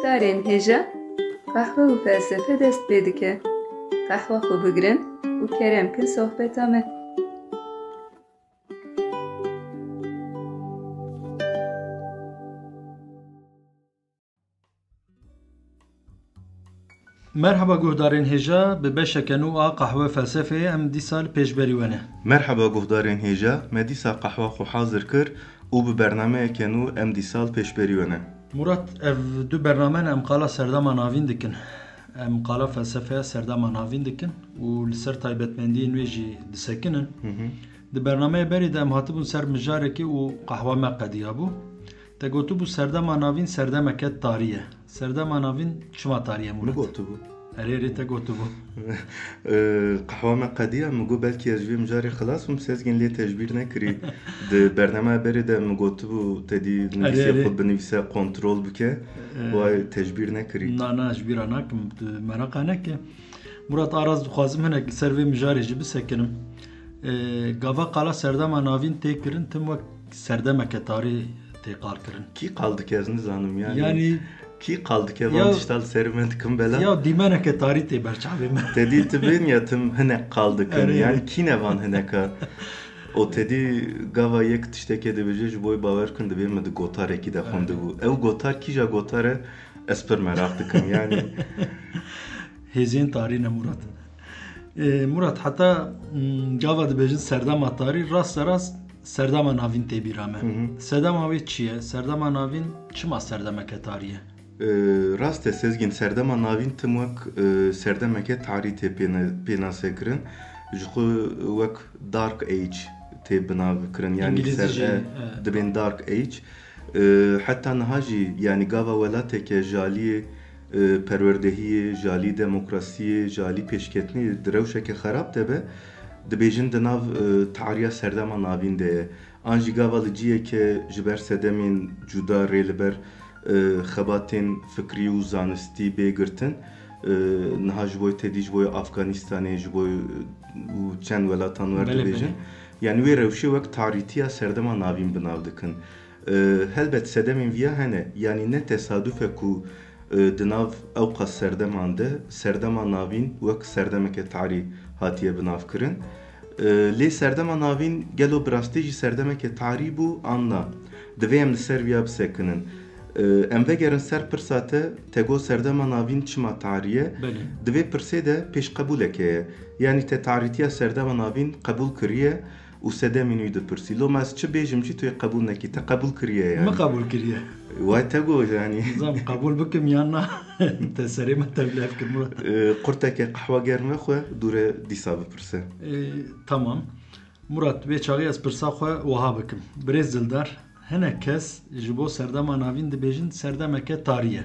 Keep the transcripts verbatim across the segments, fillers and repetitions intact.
Darên hêja, qehwe û felsefe dest pê dike. Qehwa xwe bigirin û kerem kin sohbeta me. Merhaba guhdarên hêja, bi beşeke nû a Qehwe Felsefeyê em dîsa li pêşberî we ne. Merhaba guhdarên hêja, me dîsa qehwa xwe hazir kir û bi bernameyeke nû em dîsa li pêşberî we ne. Murat, ev du bername ne, em qala serdema navîn dikin. Em qala felsefeya serdema navîn dikin û li ser taybetmendiyên wê jî disekinin. Hı hı. Di bernameyê berê de em hatibûn ser mijarekê û qehwa me qediyabû. Te gotibû serdema navîn serdemeke tarî ye. Serdema navîn çima tarî ye, Murat? Min gotibû. Erê, erê, te gotibû. Ee, qehwa me qediya, min got belkî ez ji vê mijarê xilas bim, Sezgîn lê tecbîr nekirî. Di bernameya berê de min gotibû, te dî Erê, nivîsê erê. xwe binivîse, kontrol bike. Ee. Way tecbîr nekirî. Na, na, ji bîra nakim, tu meraqa neke. Murat Aras, dixwazim hinek li ser vê mijarê jî bisekinim. Ee, gava qala serdema navîn tê kirin, tim wek serdemeke tarî tê qal kirin. Kî qal dike, ez nizanim yani. Yani, kî qal dike, ya, van tişta li serê me dikim bela. Ya dîmeneke tarî tê ber çavê me. Te dî tu bên ya tim hinek qal dikin. Erê, yani erê. Kî ne van hineka? O te dî gava yek tiştekê dibêje, ji bo bawer kin, dibê min di gotarekî de Erê. xwendibû. Ew gotar kîja gotar e, ez pir meraq dikim yani. Hêzên tarî ne Murat. Ee, Murat, heta, mm, gava dibêjin serdema tarî, rasterast serdema navîn tê bîra me. Hı hı. Serdema wê çi ye? Serdema navîn çima serdemeke tarî ye? Ee, rast e Sezgîn, serdema navîn tim wek, e, serdemeke tarî tê pêne-, pênase kirin. Ji xwe wek Dark Age tê binav kirin. Yani Îngilîzî ser, jî, e, evet. dibên Dark Age. E, heta niha jî, yani gava welateke jaliyê, e, perwerdehiyê, jalî demokrasiyê, jalî pêşketinê di rewşeke xerab de be, dibêjin di nav, e, tariya serdema navîn de ye. An jî gava li ciyeke ji ber sedemên cuda rê li ber, e, xebatên fikrî û zanistî bê girtin, e, niha ji bo tedî ji bo Afganistanê, ji bo, e, û çend welatan wer Belê, dibêjin. belê. Yani wê rewşê wek tarîtiya serdema navîn bi nav dikin. E, helbet sedemên viya hene, yanî ne tesaduf e ku, e, di nav ewqas serdeman de serdema navîn wek serdemeke tarî hatiye binavkirin. E, lê serdema navîn gelo bi rastî jî serdemeke tarî bû an na? Divê em li ser viya bisekinin. E, em vegerin ser pirsa te, te got serdema navîn çima tarî ye? Belê. Di vê pirsê de pêşqebûlek heye. Yanî te tarîtiya serdema navîn qebûl kiriye, û sedemên wî dipirsî. Loma ez çi bêjim jî tu yê qebûl nekî. Te qebûl kiriye yani. Min qebûl kiriye. Way te got yani. Nizam qebûl bikim yan na. Te serê me tevlî ev kir Murat. Ee, qurteke qehwa germ vexwe, dûre dîsa bipirse. Ee, tamam. Murat, vê çaxê ez pirsa xwe wiha bikim. Birêz Dildar, hinek kes ji bo serdema navîn dibêjin serdemeke tarî ye.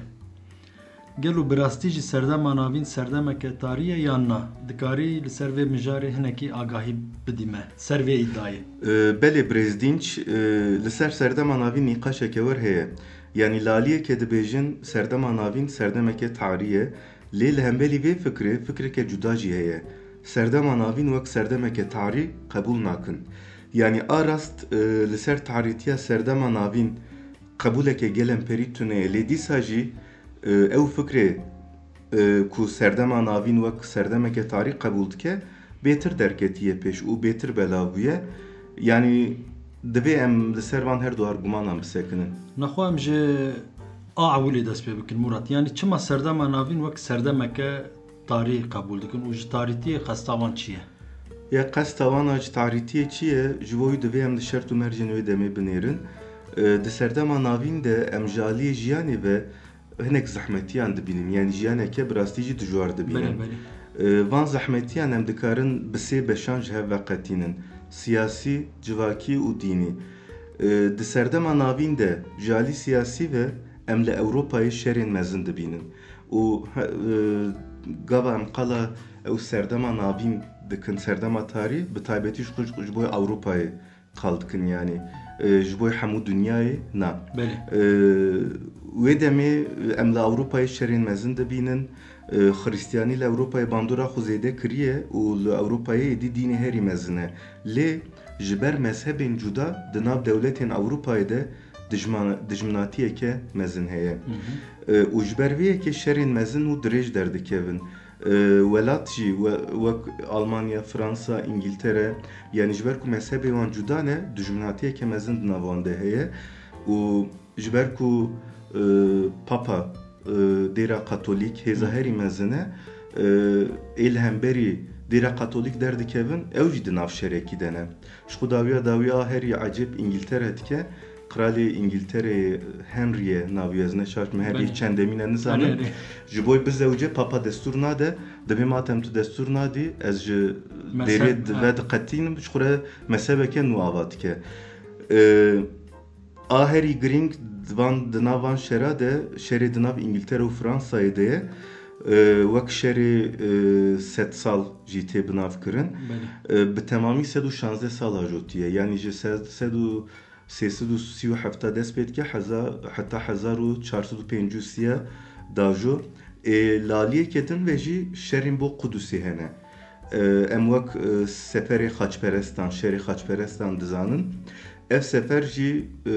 Gelo bi rastî jî serdema navîn serdemeke tarî ye yan na? Dikarî li ser vê mijarê hinekî agahî bidî me, ser vê îdayê? E, belê Birêz Dînç, e, li ser serdema navîn nîqaşeke wer heye. Yanî li aliyekê dibêjin serdema navîn serdemeke tarî ye, lê li hemberî vê fikrê fikreke cuda jî heye. Serdema navîn wek serdemeke tarî qebûl nakin. Yanî a rast, e, li ser tarîtiya serdema navîn qebûleke gelemperî tune ye, lê dîsa jî, e, ew fikrê, e, ku serdema navîn wek serdemeke tarî qebûl dike, bêtir derketiye pêş û bêtir belav bûye. Yanî divê em li ser van her du argumanan bisekinin. Nexwe em ji a ewilê dest pê bikin, Murat. Yanî çima serdema navîn wek serdemeke tarî qebûl dikin û ji tarîtiyê qesta wan çi ye? Ya qesta wan a ji tarîtiyê çi ye? Ji bo wî divê em di şert û mercên wê demê binêrin. E, di serdema navîn de em ji aliyê jiyanê ve hinek zehmetiyan dibînin. Yanî jiyaneke bi rastî jî dijwar dibînin. Belê, belê. E, van zehmetiyan em dikarin bi sê beşan ji hev veqetînin. Siyasî, civakî û dînî. E, di serdema navîn de ji alî siyasî ve em li Ewropayê şerên mezin dibînin. Û he-, e, gava em qala ew serdema navîn dikin, serdema tarî, bi taybetî ji xwe ji bo Ewropayê qal dikin, yanî, e, ji bo hemû dinyayê na. Belê. E, wê demê em li Ewropayê şerên mezin dibînin. E, Xristiyanî li Ewropayê bandora xwe zêde kiriye û li Ewropayê êdî dînê herî mezin e. Lê ji ber mezhebên cuda di nav dewletên Ewropayê de dijman-, dijminatiyeke mezin heye. E, û ji ber vê yekê şerên mezin û dirêj derdikevin. E, welat jî we-, wek Almanya, Fransa, Îngîltere, yanî ji ber ku mezhebê wan cuda ne, dijminatiyeke mezin di nav wan de heye û ji ber ku, e, Papa, e, dêra Katolîk hêza herî mezin e, e, ê li hemberî dêra Katolîk derdikevin, ew jî di nav şerekî de ne. Ji xwe dawiya dawiya herî ecêb Îngîltere dike. Qralê Îngîltereyê Henryê navî ez neşaş me herî Belê. çendemîn e nizanim. Erê, erê. Ji bo bizewce Papa destûr nade, dibê matem tu destûr nadî, ez ji Mezheb, dêrê di-, ha. ve diqetînim, ji xwe re mezhebeke nû ava dike. E, a herî girîng di van, di nav van şera de, şerê di nav Îngîltere û Fransayê de ye. E, wek şerê, e, sedsal jî tê binavkirin. Belê. E, bi temamî sed û şazdeh sal ajotiye. Yanî ji sed, sed û sê sed û sî û heft dest pê dike, heza-, heta hezar û çar sed û pêncî û sê dajo. Ê, li aliyeke din ve jî şerên bo Qudusê hene. E, em wek, e, seferê xaçperestan, şerê xaçperestan dizanin. Ev sefer jî, e,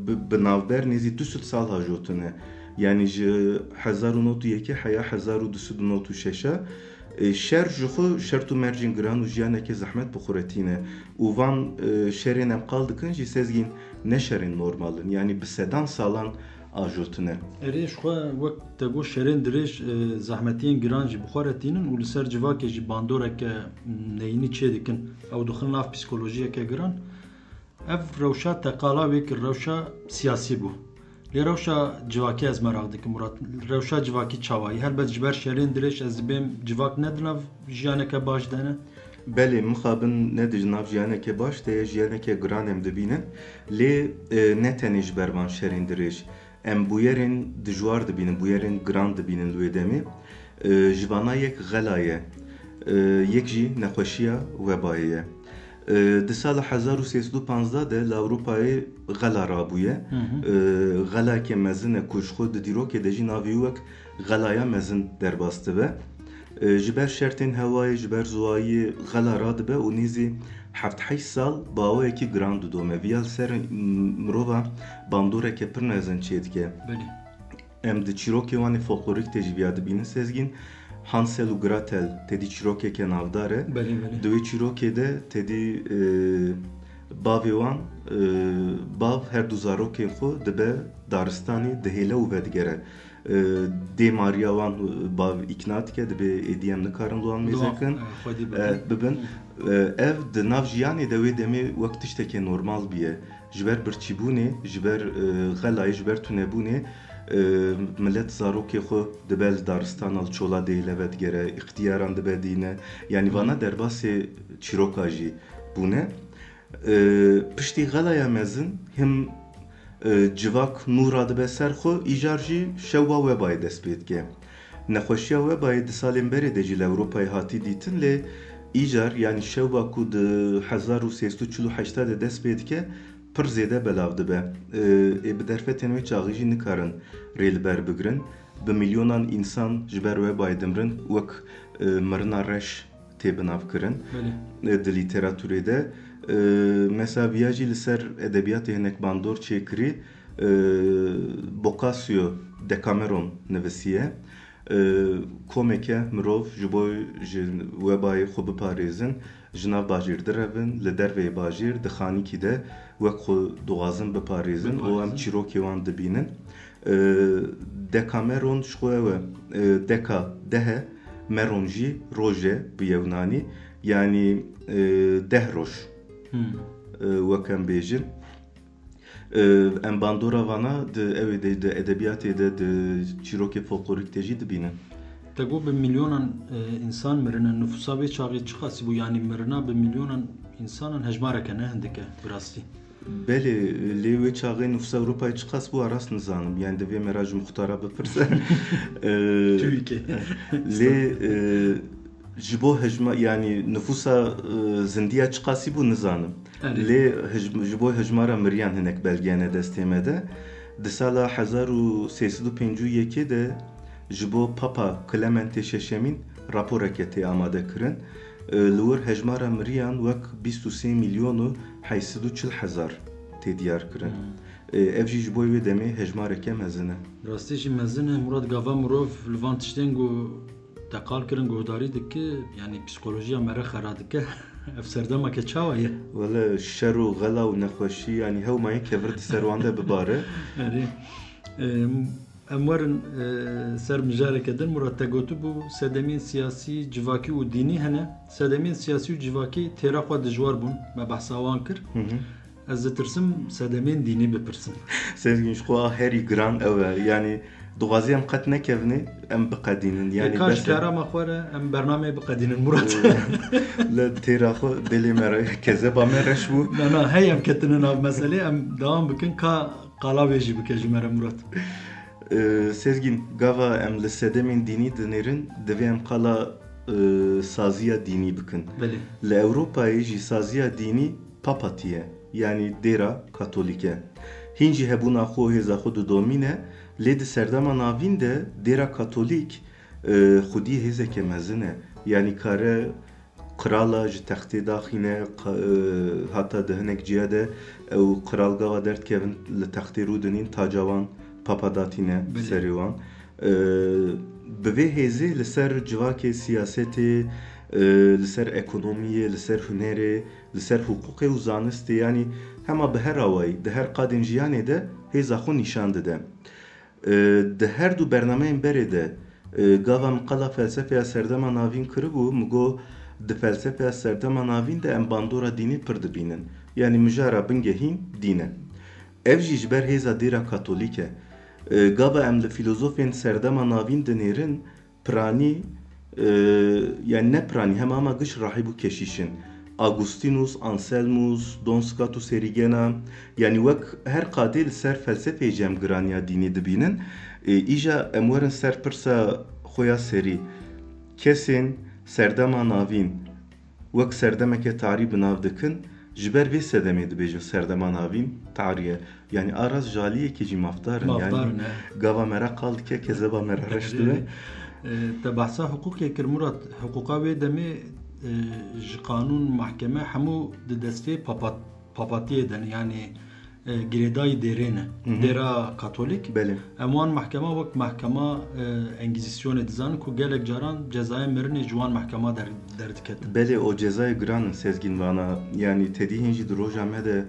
bi, bi navber nêzî du sed sal hajotine. Yanî ji hezar û nod û yekê heya hezar û du sed û nod û şeş e. E, şer ji xwe şert û mercên giran û jiyaneke zehmet bi xwe re tîne. Û van, e, şerên em qal dikin jî Sezgîn ne şerên normal in. Yanî bi sedan salan ajotine. Erê, ji xwe wek te got şerên dirêj, e, zehmetiyên giran jî bi xwe re tînin û li ser civakê jî bandoreke neyînî çê dikin. Ew dixin nav psîkolojiyeke giran. Ev rewşa te qala wê kir, rewşa siyasî bû. Lê rewşa civakî ez meraq dikim, Murat. Rewşa civakî çawa ye? Helbet ji ber şerên dirêj ez dibêm civak ne di nav jiyaneke baş de ne? Belê, mixabin ne di nav jiyaneke baş de ye, jiyaneke giran em dibînin. Lê, e, ne tenê ji ber van şerên dirêj. Em bûyerên dijwar dibînin, bûyerên giran dibînin li wê demê. E, ji vana yek xela ye, e, yek jî nexweşiya webayê ye. E, di sala hezar û sê sed û panzdeh de li Ewropayê xela rabûye. Hı hı. E, xelake mezin e ku ji xwe di dîrokê de jî navê wî wek xelaya mezin derbas dibe. E, ji ber şertên hewayê, ji ber ziwayiyê xela radibe û nêzî heft heşt sal bi awayekî giran didome. Viya li ser, m-, mirova bandoreke pir mezin çêdike. Belê. Em di çîrokê wan ê folklorîk tê jî viya dibînin Sezgîn. Hansel û Gretel tedî çîrokeke navdar e. Belê, belê. Di wê çîrokê de tedî, e, bavê wan, e, bav her du zarokên xwe dibe daristanê, dihêle û vedigere. E, dê mariya wan, e, bav îkna dike, dibê êdî em nikarin li wan mêze kin, e, xwedî bibin. E, bibin. E, ev di nav jiyanê de wê demê wek tiştekê normal bûye. Ji ber birçîbûnê, ji ber, e, xelayê, ji ber tunebûnê, e, milet zarokê xwe dibe li daristana, li çola dihêle vedigere, îxtiyaran dibe dîne. Yanî vana derbasê çîroka jî bûne. E, piştî xelaya mezin him, e, civak nû radibe ser xwe, îcar jî şewba webayê dest pê dike. Nexweşiya webayê di salên berê de jî li Ewropayê hatî dîtin, lê îcar, yanî şewba ku di hezar û sê sed û çil û heşt de dest pê dike, pir zêde belav dibe. E, ê bi derfetên wê çaxî jî nikarin rê li ber bigrin. Bi milyonan însan ji ber webayê dimirin, wek, e, mirina reş tê binavkirin, Belê. e, di lîteratûrê de. E, mesela viya jî li ser edebiyatê hinek bandor çêkirî, e, Boccaccio Decameron nivisiye. E, komeke mirov ji bo ji webayê xwe biparêzin, ji nav bajêr direvin, li derveyê bajêr di xanîkî de wek xwe dixwazin biparêzin û em Biparêzin. çîrokê wan dibînin. E, Decameron ji xwe ew e, e, Deca deh e, Meron jî roj e bi yewnanî, yanî, e, deh roj, Hmm. e, wek em bêjin. E, em bandora vana di ew ê de, di edebiyatê de, di çîrokê folklorîk de jî dibînin. Te got bi milyonan, e, însan mirine. Nifûsa vê çaxê çiqasî bû? Yanî mirina bi milyonan însanan hejmareke ne hindik e, bi rastî. Belê, lê wê çaxê nifûsa Ewropayê çiqas bû, a rast nizanim. Yanî divê me re ji muxtara bipirse. E, Çivîkê. lê, e, ji bo hejma-, yanî nifûsa, e, zindiya çiqasî bû nizanim. Erê. Lê hij-, ji bo hejmara miriyan hinek belgeyane destê me de. Di sala hezar û sê sed û pêncî û yekê de ji bo Papa Clementê şeşemîn raporeke tê amade kirin. E, li wir hejmara miriyan wek bîst û sê milyon û heşt sed û çil hezar tê diyar kirin. Hmm. Ê, ev jî ji bo wê demê hejmareke mezin e. Rastî jî mezin e, Murat, gava mirov li van tiştên ku te qal kirin guhdarî dike, yanî psîkolojiya me re xera dike. Ev serdemeke çawa ye? Wele şer û xela û nexweşî, yanî hewmayê kevir di ser wan de bibare. Erê. Em, em werin e, ser mijareke din, Murat, te gotibû sedemên siyasî, civakî û dînî hene. Sedemên siyasî û civakî têra xwe dijwar bûn, me behsa wan kir. Hı hı. Ez ditirsim sedemên dînî bipirsim. Sezgîn, ji xwe herî giran ew e. Yanî dixwazî em qet nekevnê, em biqedînin. Yanî ka ji kerema xwe re em bernameyê biqedînin, Murat. Li têra xwe belê me re, kezeba me reş bû. Na, na, hey em ketine nav meselê, em dewam bikin, ka qala wê jî bike ji me re, Murat. Sezgîn, gava em li sedemên dînî dinêrin, divê em qala e, saziya dînî bikin. Belê. Li Ewropayê jî saziya dînî papatî ye, yanî dêra katolîk e. Hîn jî hebûna xwe û hêza xwe didomîne, lê di serdema navîn de dêra katolîk e, xwedî hêzeke mezin e. Yanî kare qirala ji textê daxîne, e, hata di hinek ciya de ew qiral gava derdikevin li textê rûdinîn, taca wan papa datîne serê wan. Bi vê hêzê li ser civakê, siyasetê, li ser ekonomiyê, li ser hunerê, li ser hiqûqê û zanistê, yanî hema bi her awayî di her qadên jiyanê de hêza xwe nîşan dide. Di her du bernameyên berê de gava min qala felsefeya serdema navîn kiribû, min got, di felsefeya serdema navîn de em bandora dînî pir dibînin. Yanî mijara bingehîn dîn e. Ev jî ji ber hêza dêra katolîk e. Gava em li fîlozofên serdema navîn dinêrin, piranî, e, yanî ne piranî, hema hema giş rahîb û keşîş in. Agustinus, Anselmus, Duns Scotus Erigena, yanî wek her qadê li ser felsefeyê jî em giraniya dînî dibînin. E, îja em werin ser pirsa xwe ya serî. Kesên serdema navîn, wek serdemeke tarî bi nav dikin, ji ber vê sedemê dibêjin serdema navîn tarî ye. Yanî a rast ji aliyekê jî mafdar in. Mafdar in, yanî he. Gava me re qal dike, kezeba me re reş dibe. E, te behsa hiqûqê kir, Murat. Hiqûqa wê demê e, ji qanûn, mehkeme hemû di destê papat, papatiyê de ne. Yanî e, girêdayî dêrê ne. Hı hı. Dêra Katolîk. Belê. Em wan mehkema wek mehkema e, Engîzîsyonê dizanin ku gelek caran cezayê mirinê ji wan mehkema der, derdiketin. Belê, o cezayê giran in, Sezgîn, vana. Yanî tedî hîn jî di roja me de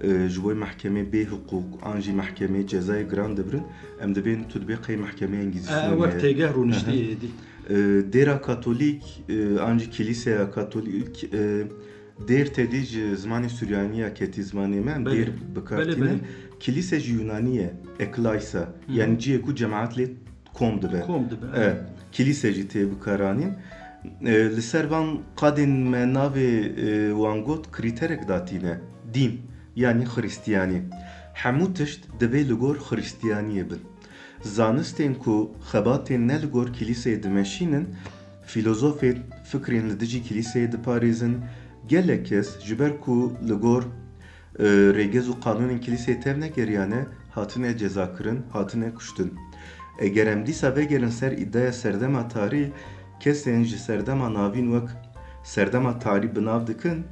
e, ji bo mehkemê bê hiqûq an jî mehkemê cezayê giran dibirin. Em dibên tu dibê qey mehkemê Engîzîsyonê. E, wek têgeh rûniştî êdî. E, dêra Katolîk e, an jî Kîlîseya Katolîk e, Dêr tedî ji zimanê Suryaniya ketî zimanê me, em Belê. dêr bi kar Belê, tînin. belê. Kilîse jî Yunanî ye, Eklaysa. Hı. Yanî cihê ku cemaet lê kom dibe. Kom dibe, E, evet. Kilîse jî tê bikaranîn. E, li ser van qadên me navê e, wan got krîterek datîne. Dîn, yanî Xristiyanî. Hemû tişt divê li gor Xristiyaniyê bin. Zanistên ku xebatên ne li gor kilîseyê dimeşînin, fîlozofên fikrên li dijî kilîseyê diparêzin, gelek kes ji ber ku li gor, e, rêgez û qanûnên kilîseyê tev negeriyane, hatine cezakirin, hatine kuştin. Eger em dîsa vegerin ser îdaya serdema tarî, kesên ji serdema navîn wek serdema tarî bi nav dikin,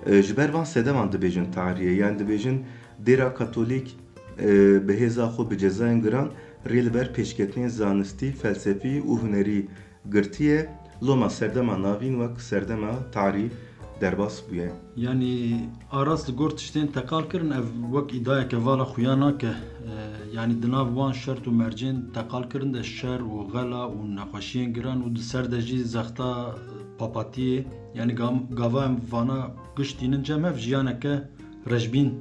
e, ji ber van sedeman dibêjin tarî ye, yan dibêjin dêra katolîk, e, bi hêza xwe bi cezayên giran rê li ber pêşketinên zanistî, felsefî û hunerî girtiye, loma serdema navîn wek serdema tarî derbas bûye. Yanî a rast li gor tiştên teqal kirin, ev wek îdayeke vala xuya nake. E, yanî di nav wan şert û mercên teqal kirin de şer û xela û nexweşiyên giran û di ser de jî zexta papatiyê, yanî gam-, gava em vana giş tînin cem hev, jiyaneke rejbîn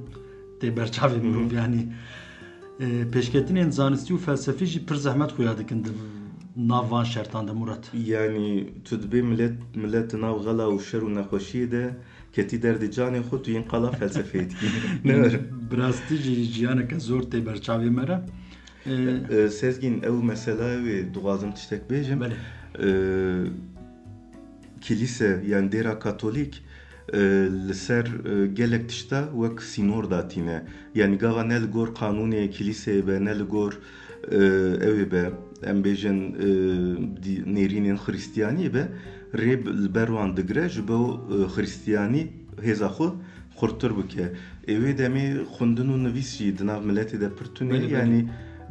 tê ber çavê Hı hı. mirov, yanî. E, pêşketinên zanistî û felsefî jî pir zehmet xuya dikin di nav van şertan de, Murat. Yanî tu dibê milet, milet di nav xela û şer û nexweşiyê de ketî derdê canê xwe, tu yên qala felsefeyê dikî. Ne were? Bi rastî jî jiyaneke zor tê ber çavê me re. E, E, Sezgîn, ew meselaya wê dixwazim tiştek bêjim. Belê. E, Kilîse, yan dêra katolîk, e, li ser, e, gelek tişta wek sînor datîne. Yanî gava ne li gor qanûnê kilîseyê be, ne li gor, e, ew ê be, em bêjin, e, dî-, nêrînên xiristiyaniyê be, rê bi-, li ber wan digire, ji bo, e, xiristiyanî hêza xwe qurtir bike. Ê wê demê xwendin û nivîs jî di nav miletê de pir tune, Belê, belê. yanî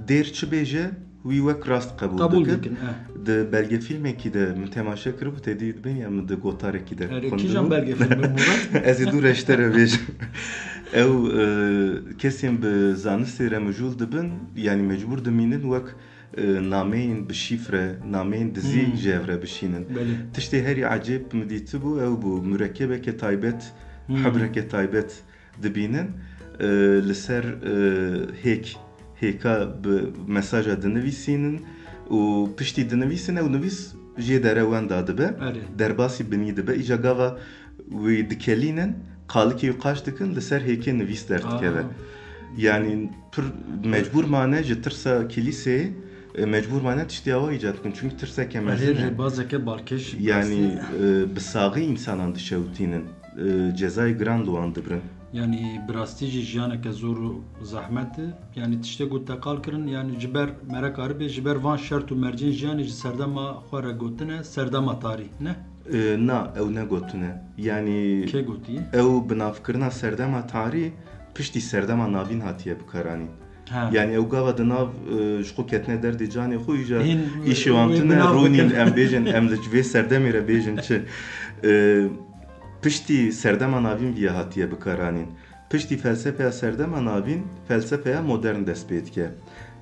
dêr çi bêje, wî wek rast qebûl Qebûl dikin. dikin, eh. Di belgefîlmekî de min temaşe kiribû, te dî dibên ya min di gotarekî de Erê, xwendin kîjan û belgefîlm e, Murat? Ez ê dû re ji te re bêjim. Ew, e, kesên bi zanistê re mijûl dibin, yanî mecbûr dimînin wek, e, nameyên bi şîfre, nameyên dizî Hmm. ji hev re bişînin. Belê. Tiştê herî ecêb min dîtibû, ew bû, murekebeke taybet, Hmm. hebreke taybet dibînin, e, li ser, e, hêk, hêka bi mesaja dinivîsînin û piştî dinivîsin ew nivîs jê dere wenda dibe, Erê. derbasî binî dibe. Îca gava wî dikelînin, qalikê wî qaç dikin, li ser hêkê nivîs derdikeve. Aa. Yanî pir mecbûr mane ji tirsa kilîseyê, e, mecbûr mane tiştê awa îcat bikin. Çünkü tirseke mezin e. Erê, rêbazeke balkêş, Yanî, rastî. e, bi saxî însanan dişewitînin. e, cezayê giran li wan dibirin. Yanî bi rastî jî jiyaneke zor û zehmet e. Yanî tiştê ku te qal kirin, yanî ji ber, me re karibe, ji ber van şert û mercên jiyanê ji serdema xwe re gotine serdema tarî, ne? E, na, ew negotine. Yanî Kê gotiye? ew binavkirina serdema tarî piştî serdema navîn hatiye bikaranîn. Ha. Yanî ew gava di nav, e, ji xwe ketine derdê canê xwe, îja Hîn, îşê wan e, tune, binav rûnîn, bikin. em bêjin, em li vê serdemê re bêjin çi. E, piştî serdema navîn viya hatiye bikaranîn. Piştî felsefeya serdema navîn, felsefeya modern dest pê dike.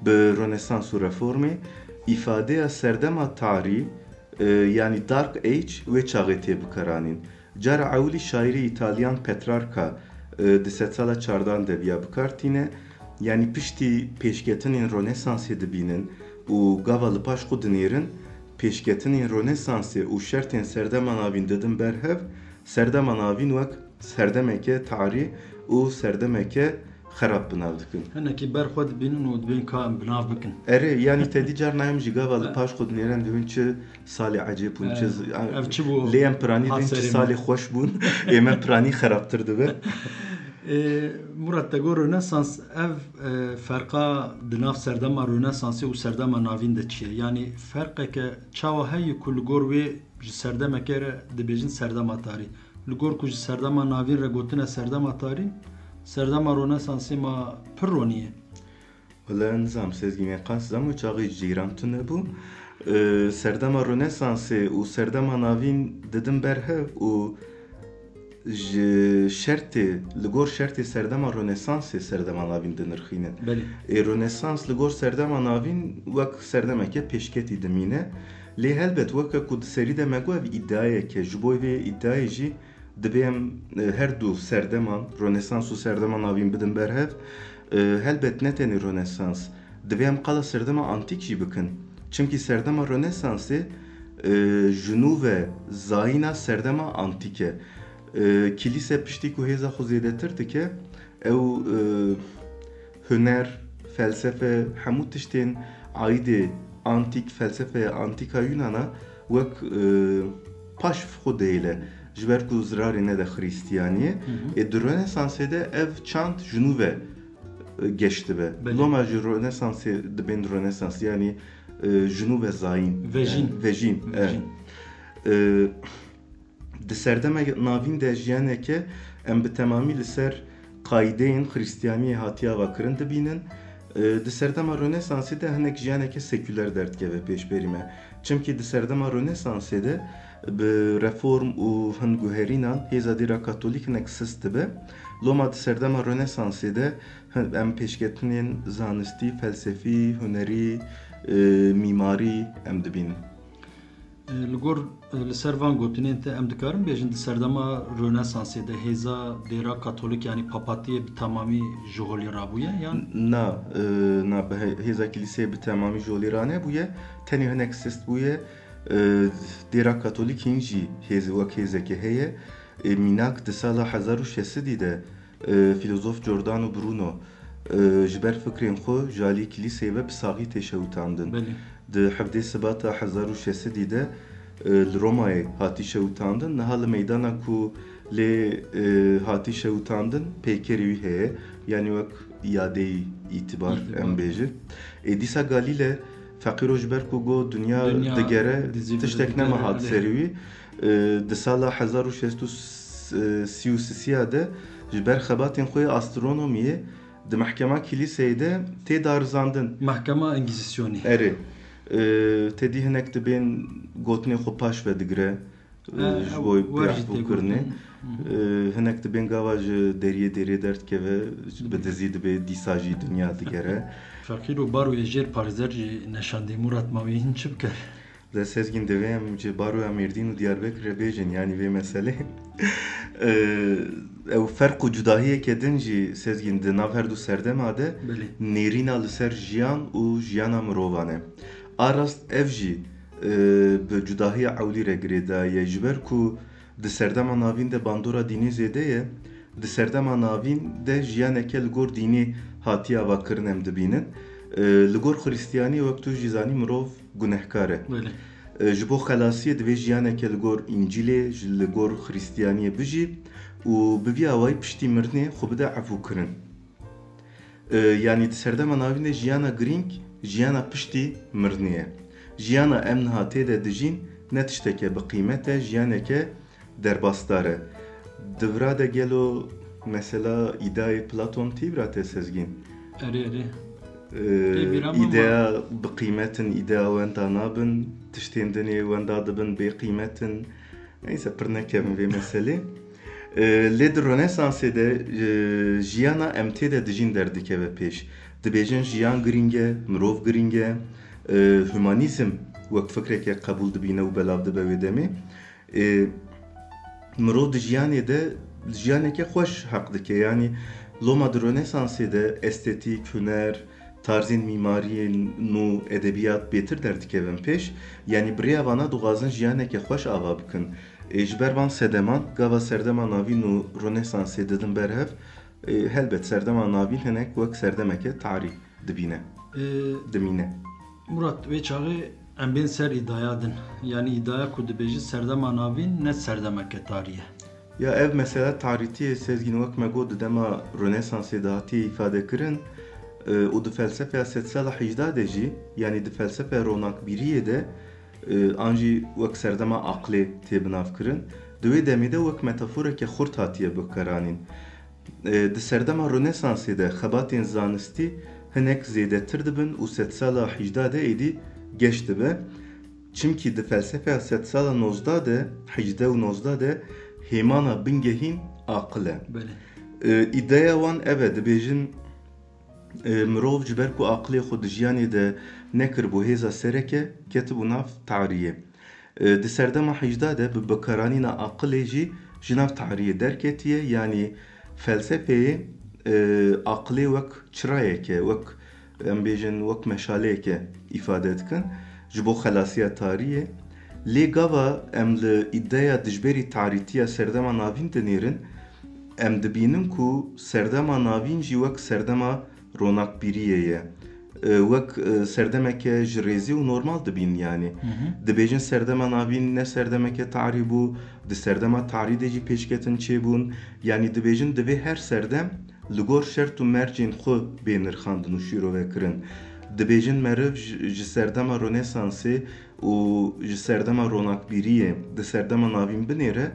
Bi Rönesans û Reformê, îfadeya serdema tarî, e, yanî Dark Age wê çaxê tê bikaranîn. Cara ewilî şaîrê Îtalyan Petrarca, e, di sedsala çardan de viya bikar tîne, yanî piştî pêşketinên Ronesansê dibînin û gava li paş xwe dinêrin, pêşketinên Ronesansê û şertên serdema navîn didin ber hev, serdema navîn wek serdemeke tarî û serdemeke xerab bi nav dikin. Hinekî ber xwe dibînin û dibên ka em bi nav bikin. Erê, yanî te dî carna em jî gava li paş xwe dinêrin, dibên çi salê ecêb bûn, çi Ee, z-, ev çi bû? Lê em piranî Hat dibên çi serê salê min. xweş bûn, ê me piranî xerabtir dibe. Ee, Murat, te got Rönesans, ev, e, ferqa di nav serdema Rönesansê û serdema navîn de çi ye? Yanî ferqeke çawa heye ku li gor wê ji serdemeke re dibêjin serdema tarî? Li gor ku ji serdema navîn re gotine serdema tarî, serdema Ronesansê ma pir ronî ye? Wele nizam, Sezgînê qas zam û çaxê cîran tune bû. Ee, serdema Ronesansê û serdema navîn didin ber hev û ji şertê, li gor şertê serdema Ronesansê serdema navîn dinirxînin. Belê. Ê Ronesans li gor serdema navîn wek serdemeke pêşketî dimîne. Lê helbet weke ku di serî de me got, ev îdiayeke, ji bo vê îdiayê jî Divê em, e, her du serdeman, Ronesans û serdema navîn bidin ber hev. E, helbet ne tenê Ronesans. Divê em qala serdema antîk jî bikin. Çimkî serdema Ronesansê, e, ji nû ve zayîna serdema antîk e. E, kilîse piştî ku hêza xwe zêdetir dike, ew, e, huner, felsefe, hemû tiştên aîdê antîk, felsefeya antîk a Yunana wek, e, paşv xwe dihêle. Ji ber ku zirarê nede Xristiyaniyê, Hı hı. ê di Ronesansê de ev çand ji nû ve, e, geş dibe. Belê. Loma ji Ronesansê dibên Ronesans, yanî, e, ji nû ve zayîn. Vejîn. E, vejîn, e. Vejîn. E, Di serdema navîn de jiyaneke em bi temamî li ser qaîdeyên Xristiyaniyê hatiye avakirin dibînin. E, di serdema Ronesansê de hinek jiyaneke sekûler derdikeve pêşberî me. Çimkî di serdema Ronesansê de bi reform û hin guherînan hêza dêra Katolîk hinek sist dibe. Loma di serdema Ronesansê de hin-, em pêşketinên zanistî, felsefî, hunerî, e, mîmarî em dibînin. E, li gor, e, li ser van gotinên te em dikarin bêjin di serdema Ronesansê de hêza dêra Katolîk, yanî papatiyê bi temamî ji holê rabûye, yan? Na, e, na, bi he-, hêza kilîseyê bi temamî ji holê ranebûye, tenê hinek sist bûye. E, dêra Katolîk hîn jî hêz, wek hêzeke heye. E, mînak di sala hezar û şeş sedî de e, filozof Giordano Bruno, e, ji ber fikrên xwe ji alî kilîseyê ve bi saxî tê şewitandin. Belê. Di hevdê Sibata hezar û şeş sedî de, e, li Romayê hatî şewitandin. Niha li meydana ku lê, e, hatî şewitandin, peykerê wî heye. Yanî wek yadeyî îtibar, Îtibar. em bêjin. Ê dîsa Galîle feqîro ji ber ku got dinya Dinya digere, dizî tiştek digere, nema hat belê. serê wî. E, di sala hezar û şeş sed û sî û sisiya de Ji ber xebatên xwe yê astronomiyê di mehkema kilîseyê de tê darizandin. Mehkema Engîzîsyonê. Erê. E, tedî hinek dibên gotinê xwe paş ve digire. E, ji bo pêşbûkirinê. E, hinek dibên gava ji deriyê dêrê derdikeve, bi dizî dibe, dîsa jî dinya digere. Feqîr û Baro yê jêr parêzer jî neşandî Murat ma wê hîn çi bikir? De Sezgîn, divê em ji Baroya Mêrdîn û Diyarbekirê bêjin, yanî vê meselê. E, ew ferq û cudahiyeke din jî, Sezgîn, di nav her du serdema de nêrîna li ser jiyan û jiyana mirovan e. A rast ev jî e, bi cudahiya ewlî re girêdayî ye, ji ber ku di serdema navîn de bandora dînî zêde ye, di serdema navîn de jiyaneke li gor dînî hatiye avakirin em dibînin. E, li gor Xiristiyaniyê, wek tu jî zanî, mirov gunehkar e. E, ji bo xelasiyê divê jiyaneke li gor Încîlê, ji, li gor Xiristiyaniyê bijî û bi vî awayî piştî mirinê xwe bide efûkirin. E, yanî di serdema navîn de jiyana girîng jiyana piştî mirinê ye. Jiyana em niha tê de dijîn ne tişteke bi qîmet e, jiyaneke derbasdar e. Di vira de gelo mesela îdeayê Platon tê bira te, Sezgîn? Erê, erê. E, îdeya bi qîmet in, îdeya wenda nabin, tiştên din ê wenda dibin bê qîmet in. Neyse, pir nekevin vê meselê. E, lê di Ronesansê de, e, jiyana em tê de dijîn derdikeve pêş. Dibêjin jiyan girîng e, mirov girîng e. E, humanîzm wek fikreke qebûl dibîne û belav dibe wê demê. E, mirov di jiyanê de jiyaneke xweş heq dike. Yanî loma di Ronesansê de estetîk, huner, tarzên mîmariyê nû, edebiyat bêtir derdikevin pêş. Yanî bi rêya vana dixwazin jiyaneke xweş ava bikin. Ê, ji ber van sedeman, gava serdema navîn û Ronesansê didin ber hev, ê, helbet serdema navîn hinek wek serdemeke tarî dibîne, Ee, dimîne. Murat, wê çaxê em bên ser îdaya din. Yanî îdaya ku dibêjî serdema navîn ne serdemeke tarî ye. Ya ev mesela tarîtiyê, Sezgîn, wek me got, di dema Ronesansê de hatiye îfade kirin, e, û di felsefeya sedsala hejda de jî, yanî di felsefeya ronakbîriyê de, e, an jî wek serdema aqlê tê binavkirin, di wê demê de wek metaforeke xurt hatiye bikaranîn. E, di serdema Ronesansê de xebatên zanistî hinek zêdetir dibin û sedsala hejda de êdî geş dibe. Çimkî di felsefeya sedsala nozda de, hejde û nozda de hêmana bingehîn aqil e. Belê. E, îdeya wan ev e, dibêjin, e, mirov ji ber ku aqilê xwe di jiyanê de nekiribû hêza sereke, ketibû nav tariyê. E, di serdema hejda de bi bikaranîna aqilê jî ji nav tariyê derketiye, yanî felsefeyê, e, aqilê wek çirayeke, wek, em bêjin, wek meşaleyeke îfade dikin ji bo xelasiya tariyê. Lê gava em li îdeya dijberî tarîtiya serdema navîn dinêrin, em dibînin ku serdema navîn jî wek serdema ronakbîriyê ye. E, wek, e, serdemeke ji rêzî û normal dibîn, yanî. Dibêjin serdema navîn ne serdemeke tarî bû, di serdema tarî de jî pêşketin çêbûn. Yanî dibêjin divê her serdem li gor şert û mercên xwe bê nirxandin û şîrove kirin. Dibêjin meriv ji, ji serdema Ronesansê û ji serdema ronakbîriyê di serdema navîn binêre,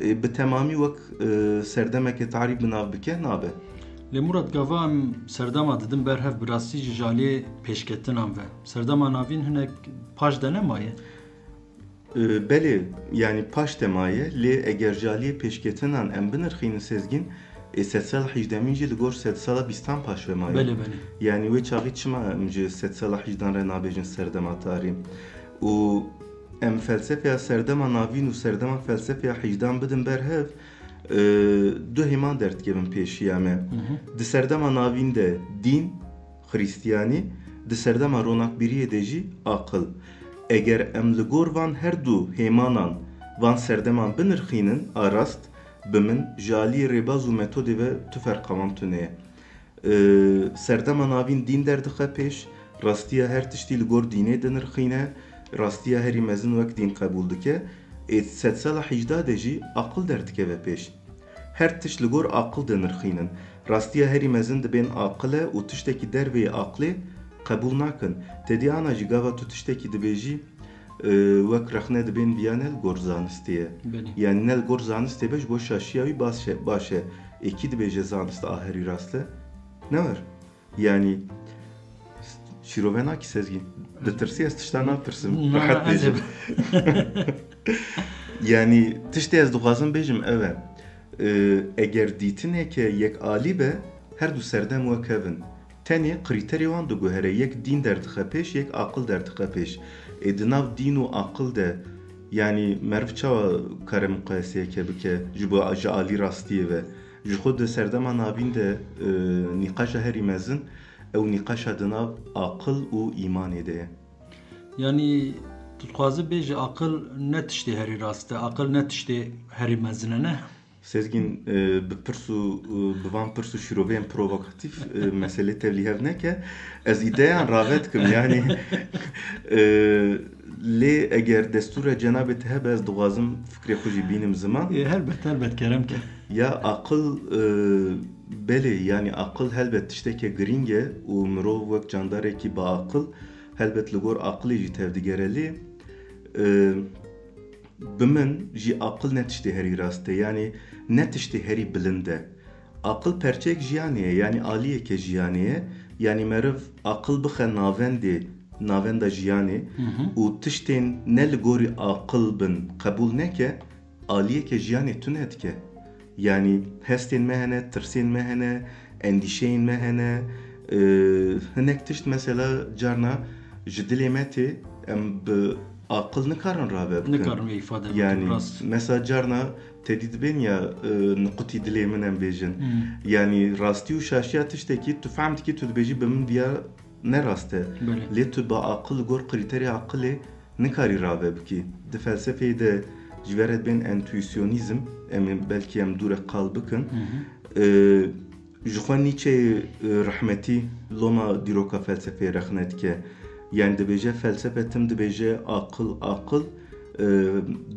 e, bi temamî wek, e, serdemeke tarî bi nav bike nabe. Lê Murat, gava em serdema didin ber hev, bi rastî jî ji aliyê pêşketinan ve serdema navîn hinek paş de nemaye? E, belê, yanî paş de maye, lê eger ji aliyê pêşketinan em binirxînin, Sezgîn, ê sedsala hejdemîn jî li gor sedsala bîstan paş ve maye. Belê, belê. Yanî wê çaxî çima em ji sedsala hejdan re nabêjin serdema tarî? Û em felsefeya serdema navîn û serdema felsefeya hejdan bidin ber hev, e, du hêman derdikevin pêşiya me. Di serdema navîn de dîn, Xiristiyanî, di serdema ronakbîriyê de jî aqil. Eger em li gor van her du hêmanan van serdeman binirxînin, a rast, bi min, ji aliyê rêbaz û metodê ve tu ferqa wan tune ye. E, serdema navîn dîn derdixe pêş, rastiya her tiştî li gor dînê dinirxîne, rastiya herî mezin wek dîn qebûl dike, ê sedsala hejda de jî aqil derdikeve pêş. Her tişt li gor aqil dinirxînin. Rastiya herî mezin dibên aqil e û tiştekî derveyî aqilê qebûl nakin. Tedî ana jî gava tu tiştekî dibêjî, e, wek rexne dibên viya ne li gor zanistê ye. Belê. Yanî ne li gor zanistê be, ji bo şaşiya wî baş e, baş e. Ê kî dibêje zanist a herî rast e? Ne wir. Yanî şîrove nakî Sezgîn. Ditirsî ez tişta napirsim. Na, Rehet ez ê bêjim. Yanî tiştê ez dixwazim bêjim ev e. Ee, eger dîtineke yek alî be, her du serdem wek hev in. Tenê krîterê wan diguhere, yek dîn derdixe pêş, yek aqil derdixe pêş. Ê di nav dîn û aqil de, yanî meriv çawa kare muqayeseyeke bike ji bo ji alî rastiyê ve? Ji xwe di serdema navîn de, e, nîqaşa herî mezin, ew nîqaşa di nav aqil û îmanê de ye. Yanî tu dixwazî bêjî aqil ne tiştê herî rast e, aqil ne tiştê herî mezin e, ne? Sezgîn, e, bi pirs û, e, bi van pirs û şîroveyên provokatîf, e, meselê tevlî hev neke. Ez îdeyan rave dikim, yanî, e, lê eger destûra cenabê te hebe, ez dixwazim fikrê xwe jî bînim ziman. Ê, helbet, helbet, kerem ke. Ya aqil, e, belê, yanî aqil helbet tişteke girîng e û mirov wek candarekî bi aqil helbet li gor aqilê jî tevdigere lê, e, bi min jî aqil ne tiştê herî rast e, yanî ne tiştê herî bilind e. Aqil perçeyek jiyanê ye, yanî aliyeke jiyanê ye. Yanî meriv aqil bixe navendê, navenda jiyanê û tiştên ne li gorî aqil bin qebûl neke, aliyeke jiyanê tune dike. Yanî hestên me hene, tirsên me hene, endîşeyên me hene. E, hinek tişt mesela carna ji dilê me tê, em bi aqil nikarin rave bikin. Nikarin vê îfade bikin, Yanî rast. Mesela carna tedî dibên ya, e, niqutî dilê min em bêjin. Hmm. Yanî rastî û şaşiya tiştekî tu fehm dikî, tu dibêjî bi min viya ne rast e. Belê. Lê tu bi aqil, li gor krîterê aqilê nikarî rave bikî. Di felsefeyê de ji ve re dibên entuîsyonîzm, em ê belkî em dûre qal bikin. Hı hı. Ee, ji xwe Nietzscheyê, e, rehmetî loma dîroka felsefeyê rexne dike. Yanî dibêje, felsefe tim dibêje aqil, aqil, e,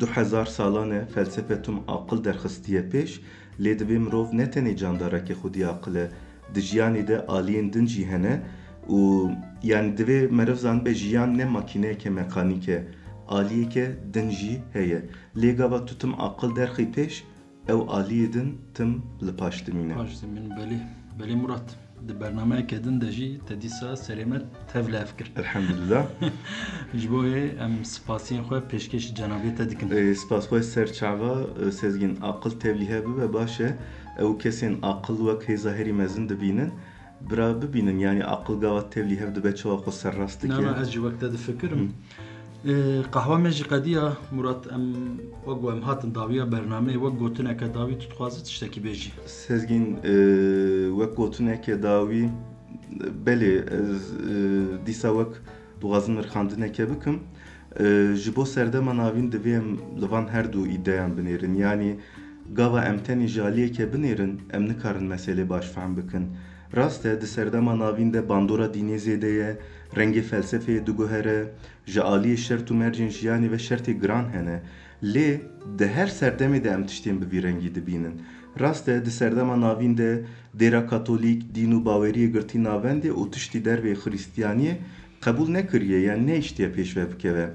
du hezar salan e felsefe tim aqil derxistiye pêş. Lê divê mirov ne tenê candarekê xwedî aqil e. Di jiyanê de aliyên din jî hene û yanî divê meriv zanibe jiyan ne makîneyeke mekanîk e. Aliyeke din jî heye. Lê gava tu tim aqil derxî pêş, ew aliyê din tim li paş dimîne. Paş dimîn, belê. Belê Murat. Di bernameyeke din de jî te dîsa serê me tevlihev kir. Elhamdulillah. Ji bo wê em spasiyên xwe pêşkêşî cenabê te dikin. Ê, spas xwe ser çava, e, Sezgîn, aqil tevlîhev bibe baş e. Ew kesên aqil wek hêza herî mezin dibînin. Bira bibînin, yanî aqil gava tevlîhev dibe çawa xwe serrast dike. Na, na, ez jî wek te difikirim. Ê, qehwa me jî qediya, Murat, em wek ku em hatin dawiya bernameyê, wek gotineke dawî tu dixwazî tiştekî bêjî? Sezgîn, e, wek gotineke dawî, belê, ez, e, dîsa wek dixwazim nirxandineke bikim. E, ji bo serdema navîn divê em li van her du îdeyan binêrin. Yanî gava em tenê ji aliyeke binêrin, em nikarin meselê baş fehm bikin. Rast e, di serdema navîn de bandora dînê zêde ye, rengê felsefeyê diguhere, ji aliyê şert û mercên jiyanê ve şertê giran hene. Lê di her serdemê de em tiştên bi vî rengî dibînin. Rast e, di serdema navîn de dêra katolîk, dîn û baweriyê girtî navendê û tiştî derveyî xiristiyaniyê qebûl nekiriye yan nehiştiye pêş ve bikeve.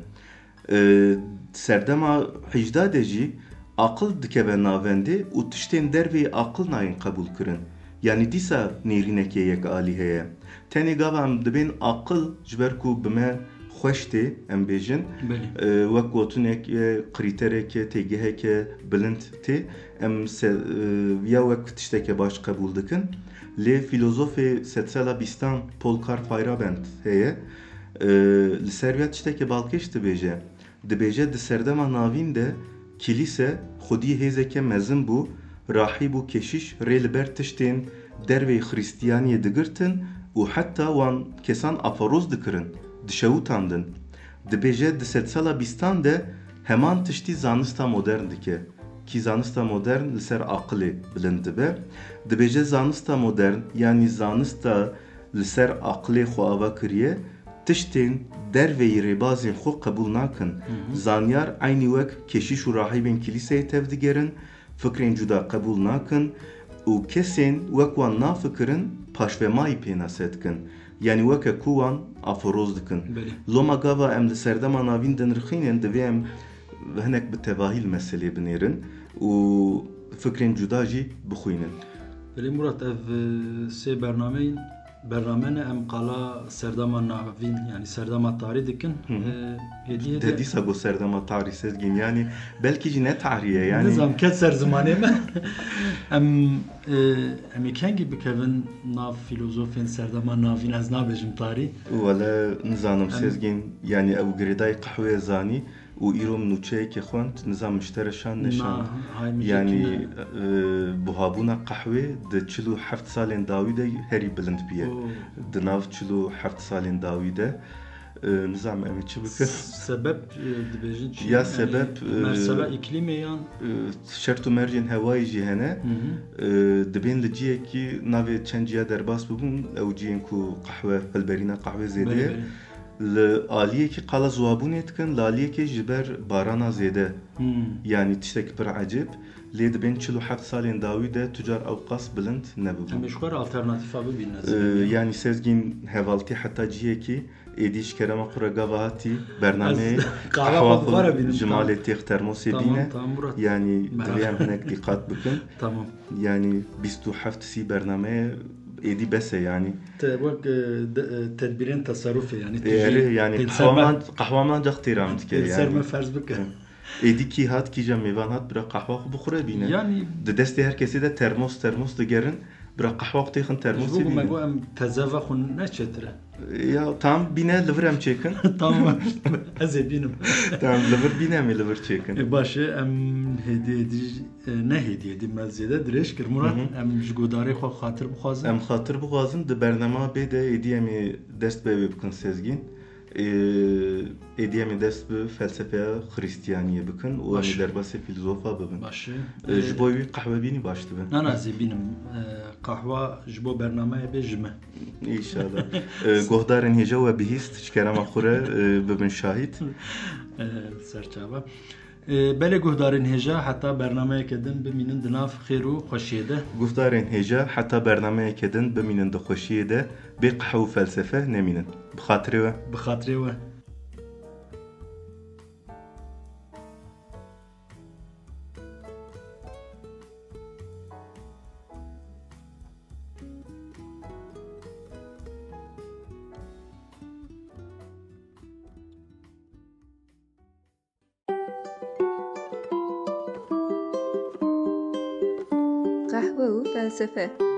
E, serdema hejda de jî aqil dikeve navendê û tiştên derveyî aqil nayên qebûlkirin. Yanî dîsa nêrîneke yekalî heye. Tenê gava em dibên aqil, ji ber ku bi me xweş tê, em bêjin, Belê. e, wek gotineke, krîtereke, têgiheke bilind tê, em se-, e, ya wek tişteke baş qebûl dikin. Lê fîlozofê sedsala bîstan Polkar Feyerabend heye, e, li ser vê tişteke balkêş dibêje. Dibêje, di serdema navîn de kilîse xwedî hêzeke mezin bû, rahîb û keşîş rê li ber tiştên derveyî xiristiyaniyê digirtin û heta wan kesan aferoz dikirin, dişewitandin. Dibêje, di sedsala bîstan de heman tiştî zanista modern dike. Kî zanista modern li ser aqilê bilind dibe. Dibêje, zanista modern, yanî zanista li ser aqilê xwe ava kiriye, tiştên derveyî rêbazên xwe qebûl nakin. Zanyar eynî wek keşîş û rahîbên kilîseyê tevdigerin, fikrên cuda qebûl nakin û kesên wek wan nafikirin paşvemayî pênase dikin. Yanî weke ku wan aferoz dikin. Belê. Loma gava em li serdema navîn dinirxînin, divê em hinek bi tevahî li meselê binêrin û fikrên cuda jî bixwînin. Belê Murat, ev e, sê bernameyên bername ne, em qala serdema navîn, yanî serdema tarî dikin. Hı hı. E, hêdî hêdî De dîsa got serdema tarî, Sezgîn, yanî belkî jî ne tarî ye, yanî Nizam ket ser zimanê me. Em e, em ê kengî bikevin nav filozofên serdema navîn, ez nabêjim tarî. Wele nizanim, Em Sezgîn, yanî ew girêdayî qehweyê zanî û îro min nûçeyekê xwend, nizam min ji te re şand neşand. Na, hay min Yanî, jêkî ne. e, buhabûna qehwê di çil û heft salên dawî de herî bilind bûye. Oo. Di nav çil û heft salên dawî de, e, nizam em ê çi bikin? Sebep, e, dibêjin çi? Ya Yanî sebep, e, mersela îklîmê yan? E, şert û mercên hewayî jî hene. Hı hı. E, dibên li ciyekî navê çend ciya derbas bibûn, ew ciyên ku qehwe, hilberîna qehwê zêde Belê, ye. belê. Li aliyekî qala ziwabûnê dikin, li aliyekê ji ber barana zêde. Hmm. Yanî tiştekî pir ecêb. Lê dibên çil û heft salên dawî de tu car ew qas bilind nebibû. Em ê ji xwe re alternatîfa bibînin, ez Ee, ê bibînim. Yanî Sezgîn, hevaltî heta cihekî, êdî ji kerema xwe re gava hatî bernameyê Ez qehwa qehwa xwe xwe bixwara bînim, ji tamam. Malê têx termosê Tamam, bîne. Tamam, Murat. Yanî Merhaba. Divê em hinek dîqat bikin. Tamam. Yanî bîst û heft sî bernameye êdî bes e yanî. Te wek, e, de, e, tedbîrên teserufê, yanî tu Ê, jî erê, yanî tê li ser me, qehwaman, qehwaman cax têra min dike, tê li ser yanî. Me ferz bike. Hı. Êdî kî hat, kîja mêvan hat, bira qehwa xwe bixwire bîne. Yanî Di destê her kesê de termos, termos digerin, bira qehwa xwe têxin Ji termosê bo ku me bîne. Got em teze ve xwe ne çêtir e. Ya, tam bîne, li vir em çêkin. Tamam. Ez ê bînim. Tamam, li vir bîne, em ê li vir çêkin. E, baş e, em hêdî, hêdî, e, ne hêdî, hêdî me zêde dirêj kir. Murat, Hı hı. em ji guhdarê xwe xatir bixwazin. Em xatir bixwazin, di bernama bê de êdî em ê dest bi wê bikin, Sezgîn. E, êdî em ê dest bi felsefeya Xristiyaniyê bikin û em ê Baş. Derbasê fîlzofa bibin. Baş e. E, ji E, bo wî qehwe bînî baş dibe. Na, na, ez ê bînim. E, qehwa ji bo bernameyê bê ji me. Înşallah. E, guhdarên hêja we bihîst, ji kerema xwe re, e, bibin şahîd. E, serçava. E, belê guhdarên hêja, heta bernameyeke din bimînin di nav xêr û xweşiyê de. Guhdarên hêja, heta bernameyeke din bimînin di xweşiyê de, bê qehwe û felsefe nemînin. Bi xatirê we. Bi xatirê we. Qehwe û felsefe.